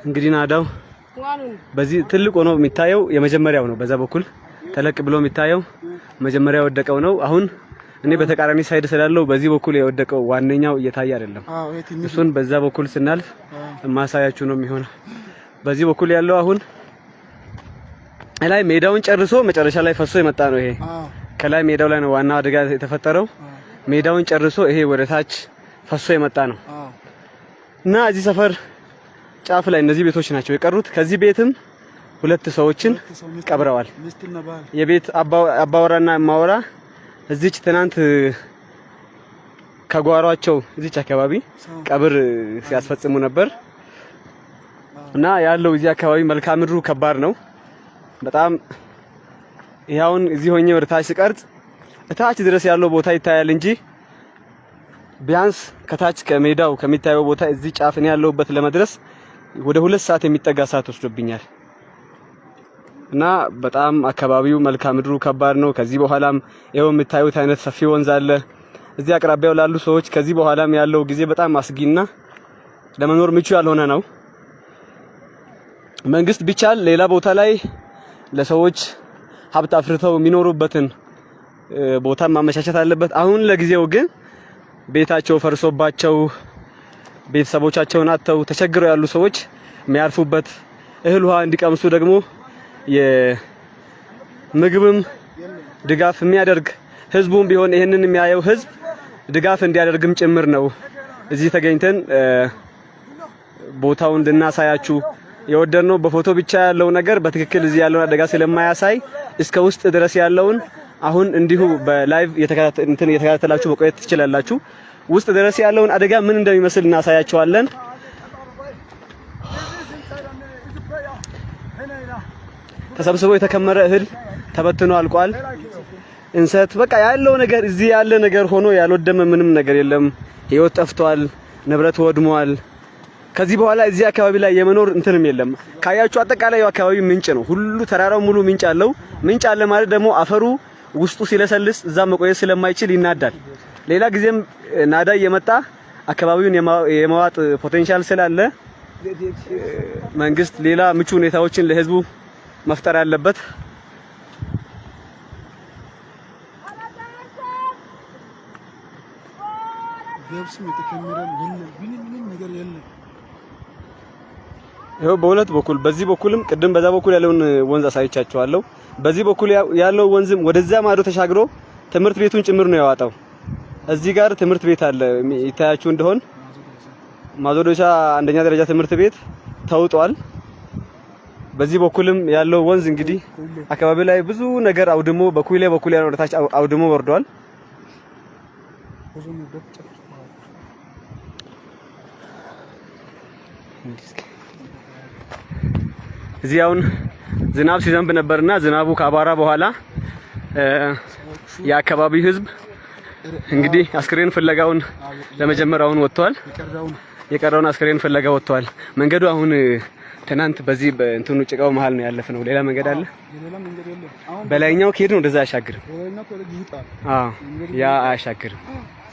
እንግዲህ ናዳው በዚህ ትልቅ ሆኖ የሚታየው የመጀመሪያው ነው። በዛ በኩል ተለቅ ብሎ የሚታየው መጀመሪያ የወደቀው ነው። አሁን እኔ በተቃራኒ side ስላለው በዚህ በኩል የወደቀው ዋነኛው እየታየ አይደለም። እሱን በዛ በኩል ስናልፍ ማሳያችሁ ነው የሚሆነው። በዚህ በኩል ያለው አሁን ላይ ሜዳውን ጨርሶ መጨረሻ ላይ ፈሶ የመጣ ነው። ይሄ ከላይ ሜዳው ላይ ነው ዋናው አደጋ የተፈጠረው። ሜዳውን ጨርሶ ይሄ ወደ ታች ፈሶ የመጣ ነው እና እዚህ ሰፈር ጫፍ ላይ እነዚህ ቤቶች ናቸው የቀሩት። ከዚህ ቤትም ሁለት ሰዎችን ቀብረዋል። የቤት አባወራና እማወራ እዚች ትናንት ከጓሯቸው እዚች አካባቢ ቀብር ሲያስፈጽሙ ነበር እና ያለው እዚህ አካባቢ መልክዓ ምድሩ ከባድ ነው በጣም። ይኸውን እዚህ ሆኜ ወደ ታች ስቀርጽ እታች ድረስ ያለው ቦታ ይታያል እንጂ ቢያንስ ከታች ከሜዳው ከሚታየው ቦታ እዚህ ጫፍ እኔ ያለሁበት ለመድረስ ወደ 2 ሰዓት የሚጠጋ ሰዓት ወስዶብኛል። እና በጣም አካባቢው መልክዓ ምድሩ ከባድ ነው። ከዚህ በኋላም ይኸው የምታዩት አይነት ሰፊ ወንዝ አለ። እዚህ አቅራቢያው ላሉ ሰዎች ከዚህ በኋላም ያለው ጊዜ በጣም አስጊና ለመኖር ምቹ ያልሆነ ነው። መንግስት ቢቻል ሌላ ቦታ ላይ ለሰዎች ሀብት አፍርተው የሚኖሩበትን ቦታ ማመቻቸት አለበት። አሁን ለጊዜው ግን ቤታቸው ፈርሶባቸው ቤተሰቦቻቸውን አጥተው ተቸግረው ያሉ ሰዎች የሚያርፉበት፣ እህል ውሃ እንዲቀምሱ ደግሞ የምግብም ድጋፍ የሚያደርግ፣ ህዝቡም ቢሆን ይህንን የሚያየው ህዝብ ድጋፍ እንዲያደርግም ጭምር ነው። እዚህ ተገኝተን ቦታውን እንድናሳያችሁ የወደድነው በፎቶ ብቻ ያለው ነገር በትክክል እዚህ ያለውን አደጋ ስለማያሳይ እስከ ውስጥ ድረስ ያለውን አሁን እንዲሁ በ live እንትን እየተከታተላችሁ መቆየት ትችላላችሁ። ውስጥ ድረስ ያለውን አደጋ ምን እንደሚመስል እናሳያችኋለን። ተሰብስቦ የተከመረ እህል ተበትኖ አልቋል። እንሰት በቃ ያለው ነገር እዚህ ያለ ነገር ሆኖ ያልወደመ ምንም ነገር የለም። ህይወት ጠፍቷል፣ ንብረት ወድሟል። ከዚህ በኋላ እዚህ አካባቢ ላይ የመኖር እንትንም የለም። ካያችሁ አጠቃላይ አካባቢ ምንጭ ነው። ሁሉ ተራራው ሙሉ ምንጭ አለው። ምንጭ አለ ማለት ደግሞ አፈሩ ውስጡ ሲለሰልስ እዛ መቆየት ስለማይችል ይናዳል። ሌላ ጊዜም ናዳ እየመጣ አካባቢውን የመዋጥ potential ስላለ መንግስት ሌላ ምቹ ሁኔታዎችን ለህዝቡ መፍጠር አለበት። ገብስም የተከመረ የለም፣ ምንም ምንም ነገር የለም። ይኸው በሁለት በኩል፣ በዚህ በኩልም ቅድም በዛ በኩል ያለውን ወንዝ አሳይቻችኋለሁ። በዚህ በኩል ያለው ወንዝም ወደዛ ማዶ ተሻግሮ ትምህርት ቤቱን ጭምር ነው ያዋጣው። እዚህ ጋር ትምህርት ቤት አለ፣ ይታያችሁ እንደሆን ማዞዶሻ አንደኛ ደረጃ ትምህርት ቤት ተውጧል። በዚህ በኩልም ያለው ወንዝ እንግዲህ አካባቢ ላይ ብዙ ነገር አውድሞ በኩሌ በኩል ያለው ወደታች አውድሞ ወርዷል። ብዙ ንብረት ጨፍጭፈዋል። እዚህ አሁን ዝናብ ሲዘንብ ነበርና ዝናቡ ከአባራ በኋላ የአካባቢው ሕዝብ እንግዲህ አስክሬን ፍለጋውን ለመጀመር አሁን ወጥቷል። የቀረውን የቀረውን አስክሬን ፍለጋ ወጥቷል። መንገዱ አሁን ትናንት በዚህ በእንትኑ ጭቃው መሀል ነው ያለፍነው። ሌላ መንገድ አለ? የሌላ መንገድ የለም። አሁን በላይኛው ከሄድን ወደዛ አያሻግርም። በላይኛው ከወደ ይውጣል። አዎ፣ ያ አያሻግርም።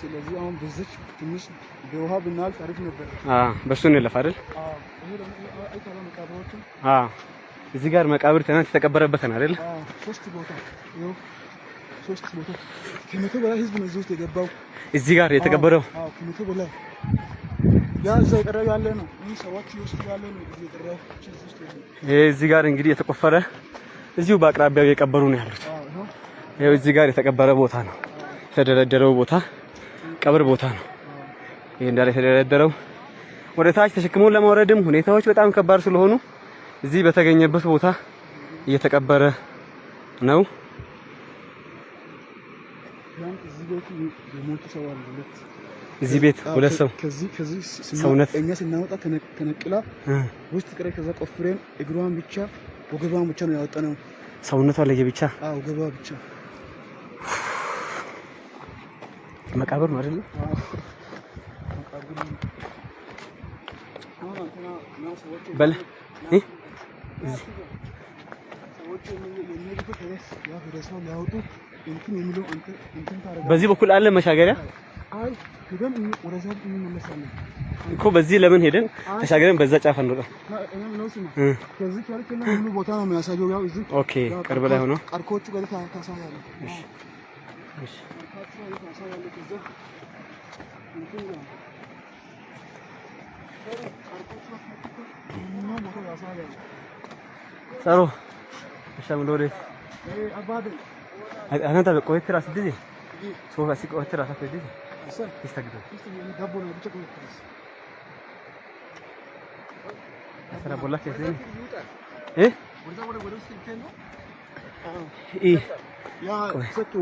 ስለዚህ አሁን በዚች ትንሽ በውሃ ብናልፍ አሪፍ ነበር። አዎ፣ በሱ እንለፍ አይደል? አዎ፣ ይሄ ደግሞ አይታለ መቃብሮቹ። አዎ። እዚህ ጋር መቃብር ትናንት የተቀበረበት ነው አይደል? አዎ፣ ሶስት ቦታ፣ ይኸው ሶስት ቦታ። ከ100 በላይ ህዝብ ነው እዚህ ውስጥ የገባው። እዚህ ጋር የተቀበረው? አዎ፣ ከ100 በላይ። ያ እዛ የቀረው ያለ ነው። ይህ ሰዎች ውስጥ ያለ ነው እዚህ የቀረው፣ እዚህ ውስጥ ያለ። ይሄ እዚህ ጋር እንግዲህ የተቆፈረ እዚሁ በአቅራቢያው የቀበሩ ነው ያሉት። አዎ፣ ይኸው። ይሄው እዚህ ጋር የተቀበረ ቦታ ነው። የተደረደረው ቦታ ቀብር ቦታ ነው። ይሄ እንዳለ የተደረደረው ወደ ታች ተሸክሞ ለማውረድም ሁኔታዎች በጣም ከባድ ስለሆኑ እዚህ በተገኘበት ቦታ እየተቀበረ ነው። ትናንት እዚህ ቤት የሞቱ ሰው አሉ፣ ሁለት። እዚህ ቤት ሁለት ሰው? ከዚህ ሰውነት እኛ ስናወጣ ተነቅላ ውስጥ ቀረ። ከዛ ቆፍሬን እግሯን ብቻ፣ ወገቧን ብቻ ነው ያወጣነው። ሰውነቷ ለየብቻ? አዎ፣ ወገቧ ብቻ። መቃብር ነው አይደል? አዎ፣ መቃብር ነው። በል እ ሰዎች የሚሄዱበት ያ ሬሳው ሊያወጡ እንትን የሚለው አንተ እንትን ታደርጋለህ። በዚህ በኩል አለ መሻገሪያ? አይ፣ ሄደን ወደዛ እንመለሳለን። እኮ በዚህ ለምን ሄደን ተሻገረን በዛ ጫፍ አንወጣም? እኔ ነው፣ ስማ፣ ከዚህ ከልክለ ሁሉ ቦታ ነው የሚያሳየው። ያው እዚህ Okay፣ ቅርብ ላይ ሆኖ ቀርኮቹ ጋር ታሳያለህ። እሺ። ቀርኮቹ ጋር ታሳያለህ። ከዛ እንትን ጋር ቀርኮቹ ሁሉ ቦታ ያሳያል። ጸሮ እሻም ሎሬ አባዴ። አናንተ ቆይት ራስ ዲዚ ሶፋ ሲ ቆይት ራስ ዲዚ ይስተግዶ ዳቦ ነው ብቻ ቆይት ራስ አስራ ቦላ ከዚህ እ ኢ ያ ሰጥ